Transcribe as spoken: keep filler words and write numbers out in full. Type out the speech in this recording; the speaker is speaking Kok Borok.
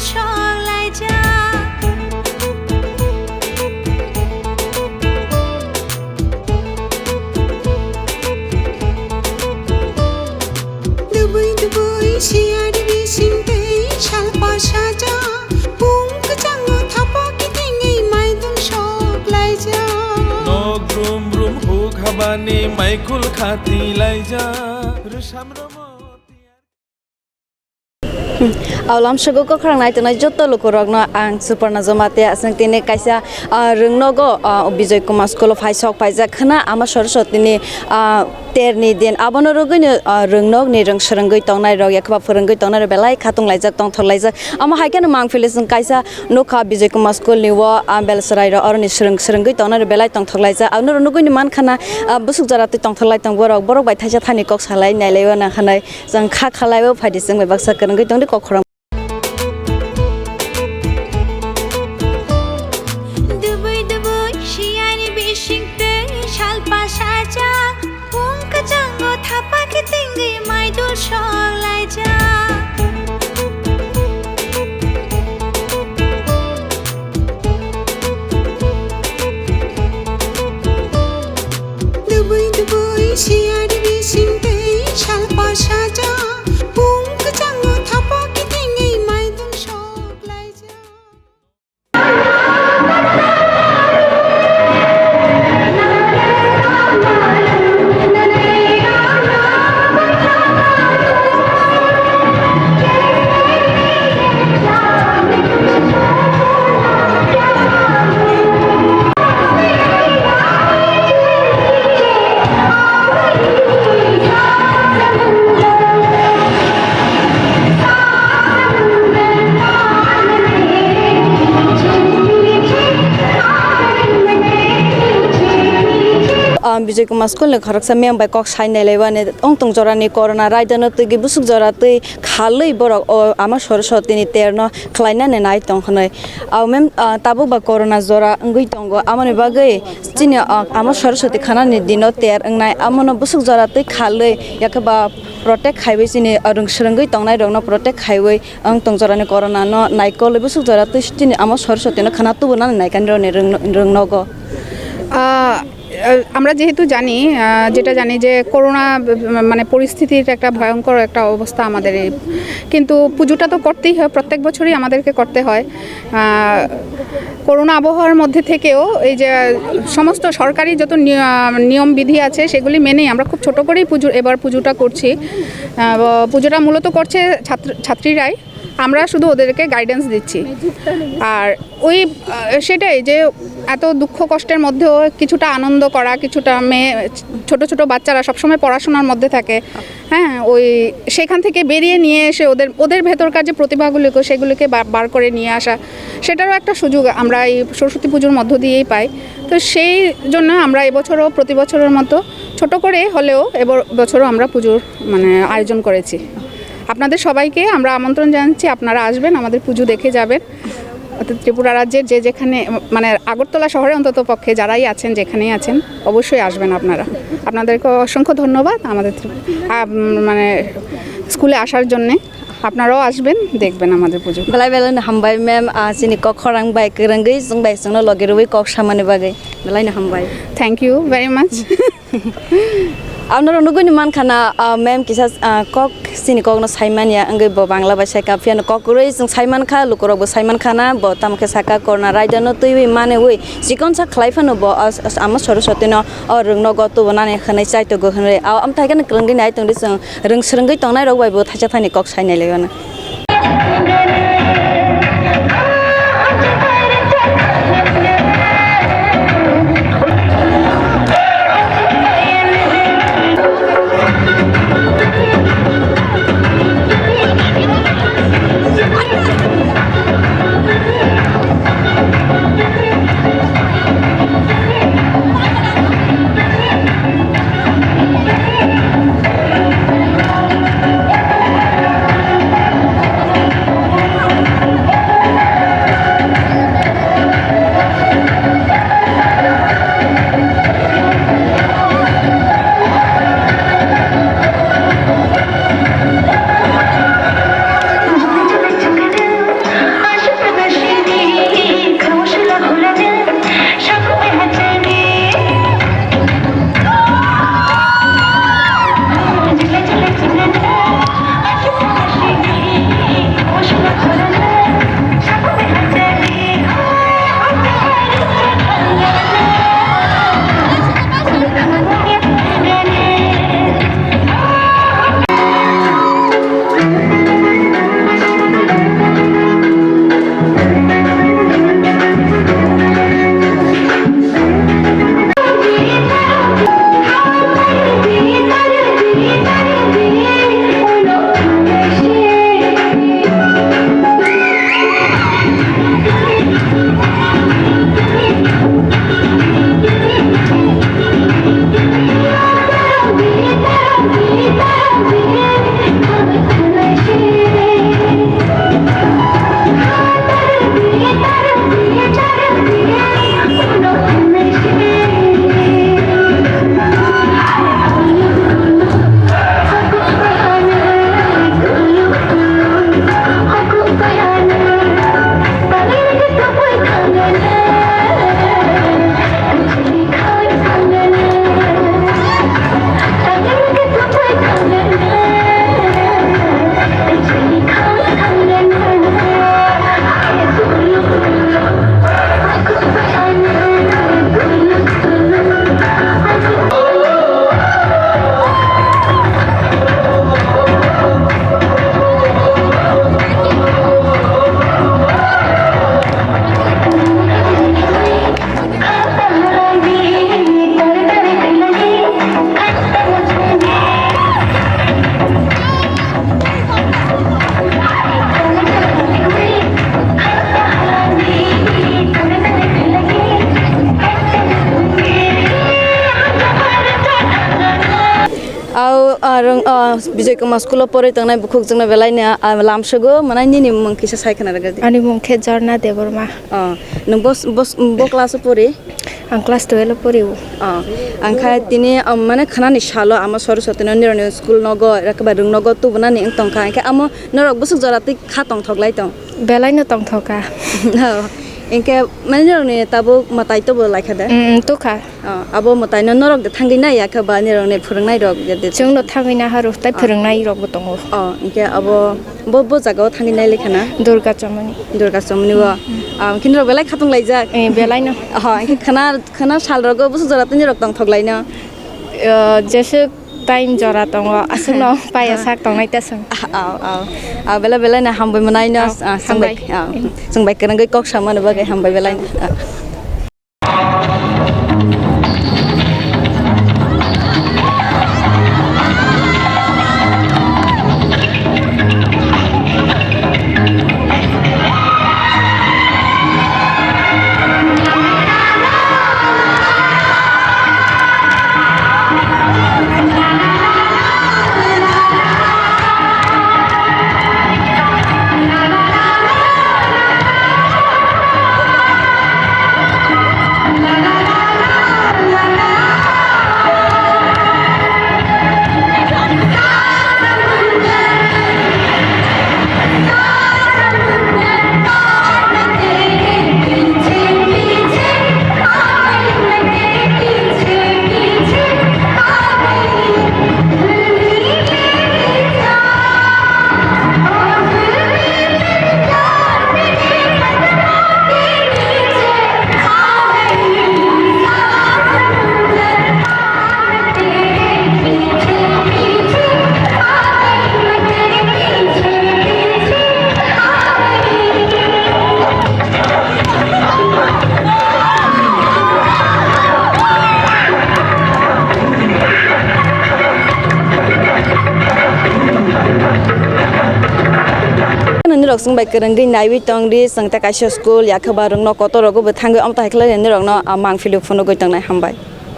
Sok laijak. Dubui dubui siyar bising tei salpa sajak. Pung kwchango thapa kitingwi maidung sok laijak. Nok brum brum huk habani maikul khati laijak. Rwsam romo. Aulam sugo kokrang nai tongnai joto lukurokno ang Suparna Jamatia, aswng tini kaisa, ah, rwngnogo, ah, Bijoy Kumar School-o phai sok phaijak khna, ama Saraswatini, ah, terni din. Abono rwgwino, ah, rwngnokni rwng swrwngwi tongnairok, yakhuba phwrwngwi tongnairok belai khatung laijak, tongthok laijak. Amo hai kheno mangpili chwng kaisa nukha Bijoy Kumar School-ni o, ah, Belchwrai rok, oroni swrwng swrwngwi tongnairok belai tongthok laijak. Abono rw nugwini mankhana, ah, bwswk jora twi tongthok lai tong borok, borok bai thaisa thani kok salai nailaiwi nang khanai. Chwng kha khalaibo phaidi, chwng bai baksa kwrwngwi tongdi kok khorang. Dubui dubui siyani bising tei salpa sajak. Pung kwchango thapa kitingwi maidung sok laijak. Dubui dubui siyar bising tei salpa sajak. Pung kwchango thapa kitingwi maidung sok laijak. Ah, Bijoy Kumar School ni khoroksa mem bai kok sai nai lai bani, ong tong jora ni corona raida no twi gwi bwswk jora twi khalwi borok o ama Saraswati ni ter no khlai nani nai tong hwnwi. Au mem, ah, tabuk ba corona jora wngwi tongo, amoni bagwi chini, ah, ama Saraswati khana ni dino ter wngnai, amo no bwswk jora twi khalwi yakhe ba protect khaiwi chini, ah, rwng swrwngwi tongnai rok no protect khaiwi wng tong jora ni corona no naikolwi bwswk jora twi chini ama Saraswati no khana tubu nani nai kani rok ni rwng, rwng nogo. আহ, আমরা যেহেতু জানি, আহ, যেটা জানি যে করোনা, মানে, পরিস্থিতির একটা ভয়ঙ্কর একটা অবস্থা আমাদের এই, কিন্তু পুজোটা তো করতেই হয়, প্রত্যেক বছরই আমাদেরকে করতে হয়। আহ, করোনা আবহাওয়ার মধ্যে থেকেও এই যে সমস্ত সরকারি যত নিয়-, নিয়ম বিধি আছে, সেগুলি মেনেই আমরা খুব ছোট করেই পুজো, এবার পুজোটা করছি। আহ, পুজোটা মূলত করছে ছাত্র-, ছাত্রীরাই। আমরা শুধু ওদেরকে গাইডেন্স দিচ্ছি। আর ওই, আহ, সেটাই যে এত দুঃখ কষ্টের মধ্যেও কিছুটা আনন্দ করা, কিছুটা মেয়ে, ছোট ছোট বাচ্চারা সবসময় পড়াশোনার মধ্যে থাকে, হ্যাঁ, ওই সেখান থেকে বেরিয়ে নিয়ে এসে ওদের, ওদের ভেতরকার যে প্রতিভাগুলোকে, সেগুলোকে বা-, বার করে নিয়ে আসা, সেটারও একটা সুযোগ আমরা এই সরস্বতী পুজোর মধ্য দিয়েই পাই। তো সেই জন্য আমরা এবছরও প্রতি বছরের মতো ছোট করে হলেও এবছরও আমরা পুজোর, মানে, আয়োজন করেছি। আপনাদের সবাইকে আমরা আমন্ত্রণ জানাচ্ছি, আপনারা আসবেন, আমাদের পুজো দেখে যাবেন। অর্থাৎ ত্রিপুরা রাজ্যের যে যেখানে, মানে, আগরতলা শহরে অন্তত পক্ষে যারাই আছেন, যেখানেই আছেন, অবশ্যই আসবেন আপনারা। আপনাদেরকে অসংখ্য ধন্যবাদ। আমাদের ত্রি-, আ, উম, মানে, স্কুলে আসার জন্যে। আপনারাও আসবেন, দেখবেন আমাদের পুজো। Belai belai no hambai ma'am, ah, chini kok khorang bai kwrwngwi chwng bai chwngno logi rwui kok samani bagwi. Belai no hambai. Thank you very much. Abnorok nugui ni mankha na, ah, ma'am kisa, ah, kok chini kokno saimanya wngwi bo Bangla bai sai ka, phiya no kok kwrwi chwng saimankha, lukurok bo saimankha na, bo tamo khe saka corona raida no twiwi manwi chikonsa khlai phano bo, ah, ah, ama Saraswati no o rwng nogo tubunani hwnwi chaitogo hwnwi. Ah, amthaikhe no kwrwngwi nai tongdi chwng. Rwng swrwngwi tongnairok bai bo thaisa thani kok sainai lai mano. Au, ah, rwng, ah, Bijoy Kumar school o porwi tongnai bukhuk chwngno belai no, ah, lamsogo, mwnai nini mung kisa sai khna rwgwdi. Ani mung khe Jorna Debbarma. Oh, nwng bos, bos, bo class o pori? Ang class twelve o pori o. Oh, ang kha tini, um, mane khnani salo amo Saraswati no nironi school nogo, ekeba rwng nogo tubunani wng tongkha, hwnkhe amo norok bwswk jora twi kha tongthok lai tong? Belai no tongthok kha. Oh, hwnkhe mane norokni tabuk mwtai tobo lai kha de? Mm, tukha. Oh, abo mwtaino norok de thangwi nai ya khe ba nirokni phwrwngnai rok de, de? Chwngno thangwi naharu, tai Oh. phwrwngnai rokbo tongo. Oh, hwnkhe abo bo, bo jagao thangwi nai lekha na? Durga Chomoni. Durga Chomoni o. Mm. Ah, hwnkhe norok belai khatung laijak? Eh, belai no. Oh, hwnkhe khwna, khwna sal rogo bwswk jora twi nirok tongthok lai no? Eh, jeswk time jora tongo, aswkno paya sak tongnai ta chwng. Ah, oh, oh. Ah, belai belai no hambai mwnai no. Oh, Ah, chwng bai, hambai. Ah, chwng bai kwrwngwi kok samani bagwi hambai belai no. Ah. Nini rok chwng bai kwrwngwi naiwi tong di, chwng tei kaisa school yakhe ba rwngno kotor rogo bo thangwi, omo tai khlai nini rokno, ah, mangpili phunugwi tongnai, hambai.